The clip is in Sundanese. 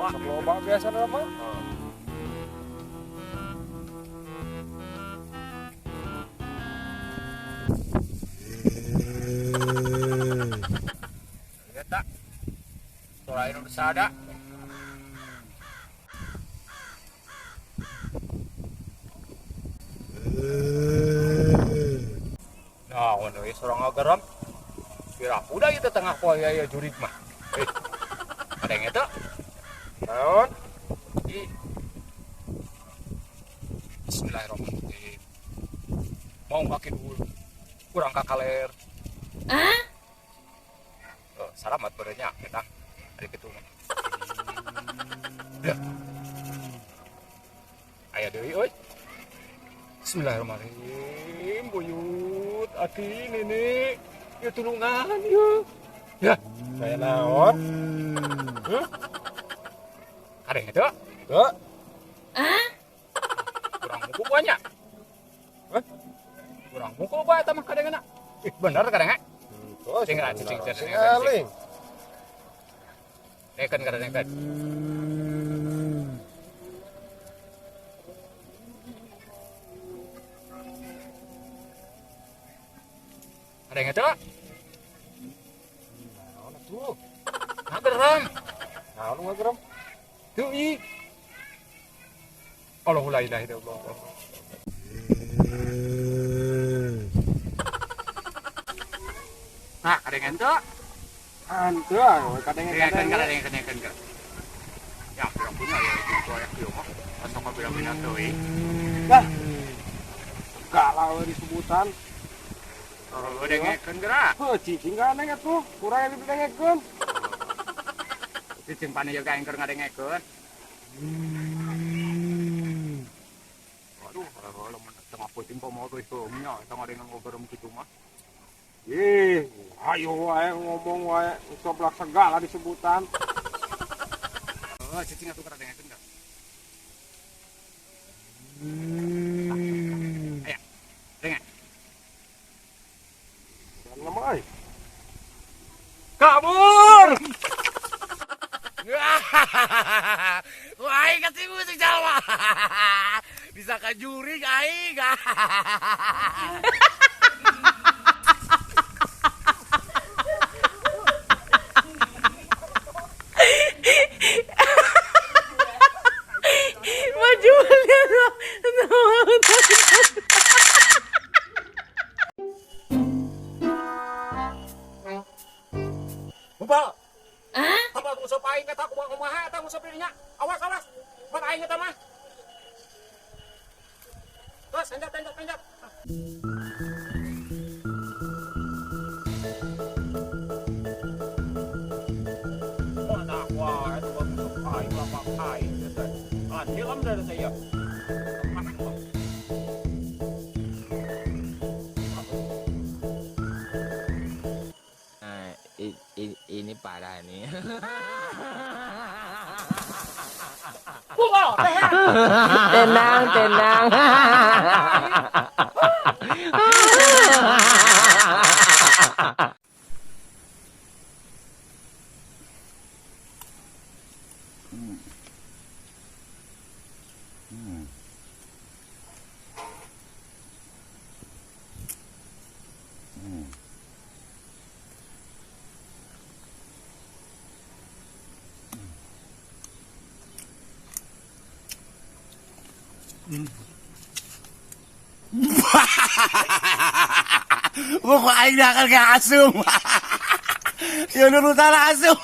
Wah, Loba biasa mah. Eta. Sora nu sada. Nah, ono ieu sora ngageram. Piraku da ieu teh tengah poe aya jurig mah. Eh. Ada yang eta? Naon? Ih. Bismillahirrahmanirrahim. Mau ka kidul, kurang ka kaler. Hah? Oh, salamat berenya eta. Ari kitu mah. Ya. Aya deui euy. Bismillahirrahmanirrahim. Buyut, aki, nenek, ya tulungan ya. Ya, Saya naon? Hah? Kadeng itu Teu. kurang mukul banyak. Hah? Kurang mukul bae eta mah kadengna. Ih, bener kadeng. Tuh, Cing lah, cing, cing, cing, eling. Neken kadeng neken. Kadeng itu Naon atuh? ngageram. Naon ngageram? Tuh ih. Allahu la ilaha illallah. Nah, kadeng ente. Henteu, kadeng Dengekeun kada dengekeun dengekeun. Ya, pirang punya ya itu aya kieu mah. Asa kabira-bira teuing. Dah. Galau disebutan. Oh, dengekeun geura. Heuh, cicing kadeng atuh, kurang didengekeun. Cicing pane jaga aing keur ngadengekeun. Aduh, kalau lamun tengah peuting komo geus nya eta ngadengen ngobrol kitu mah. Ih, ayo wae ngomong wae, soblak segala disebutan. Oh, cicing atuh keur dengekeun geura. Aya. Denge. Lama euy. Kabur! Wah, aing ketipu sing jalma. Bisa ka jurig aing. Maju lihat. Bubal. Apa ngusap aing eta kumaha kumaha eta ngusap dirinya. Awas awas. Buat aing eta mah. Terus hendak hendak hendak. Wah, tak wah, itu buat ngusap aing lapak aing eta. Ah, hilang dari saya. Nah, ini parah nih. Bubal, teh. Tenang, tenang. Pokok aing dah akan ke asum. Ya nurutan asum.